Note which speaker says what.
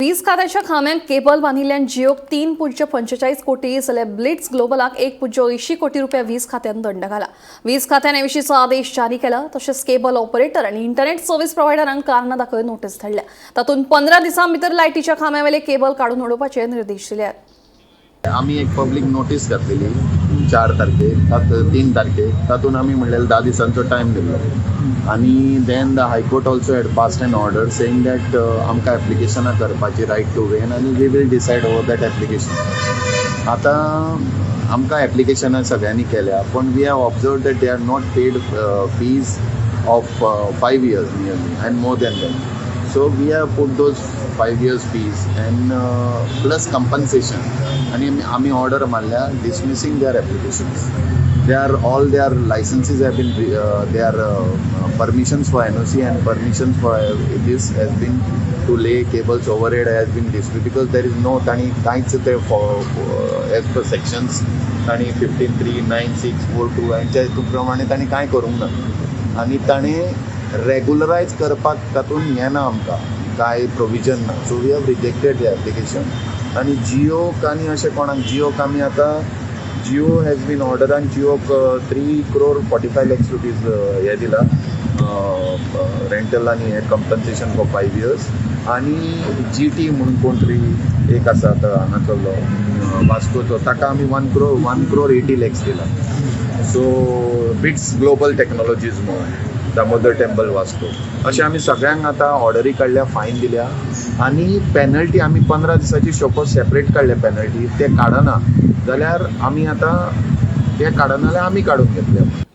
Speaker 1: वीज खात्याच्या खांब्यांक केबल बांदिल्ल्यान जियोक 3.45 कोटी जाल्यार ब्लिट्स ग्लोबलाक 1.80 कोटी रुपया वीज खात्यान दंड घाला. वीज खात्यान हे विशींचो आदेश जारी केला. तशेंच केबल ऑपरेटर आनी इंटरनेट सर्व्हिस प्रोव्हायडरांक कारणां दाखय नोटीस धाडल्या. तातूंत 15 दिसां भितर लायटीच्या खांब्यावेले केबल काडून उडोवपाचे निर्देश दिल्यात.
Speaker 2: आमी एक पब्लीक नोटीस घातलेली 4 तारखेक, 3 तारखेक. तातूंत आमी म्हणलेले 10 दिसांचो टायम दिल्लो आनी then the High Court also had passed an order saying that आमकां एप्लिकेशनां करपाची रायट टू वेन आनी we will decide over that application. आतां आमकां एप्लिकेशनां सगळ्यांनी केल्या, पूण we have observed that they are not paid fees of 5 years nearly and more than that. So we have put those 5 years fees and plus compensation आणि आमी order मारल्या dismissing their applications. They are all their licenses have been, their permissions for NOC and permissions for this has been to lay cables overhead has been dismissed because there is no, तांणी कांयच ते as per sections तांणी 15(3), 9(6), 4(2) हांच्या हितून प्रमाणे तांणी कांय करूंक ना आनी ताणें रेगुलरायज करपाक तातूंत हें ना, आमकां कांय प्रोविजन ना. So we have rejected the application. आनी जियोक आनी अशें कोणाक जियोक आमी आतां जियो हॅज बीन ऑर्डर आनी जियोक 3 crore 45 lakhs rupees हे दिला, रेंटल आनी हे कंपन्सेशन फॉर 5 इयर्स. आनी जी टी म्हणून कोण तरी एक आसा आतां हांगासरलो वास्कोचो, ताका आमी 1 crore 1 crore 80 lakhs दिला. सो बिट्स ग्लोबल टॅक्नॉलॉजीज म्हणून, दामोदर टेम्पल, वास्को. अशें आमी सगळ्यांक आतां ऑर्डरी काडल्या, फायन दिल्या आनी पेनल्टी आमी 15 दिसाची शोकॉज सेपरेट काडल्या. पेनल्टी ते काडना जाल्यार आमी आतां ते काडना जाल्यार आमी काडून घेतले.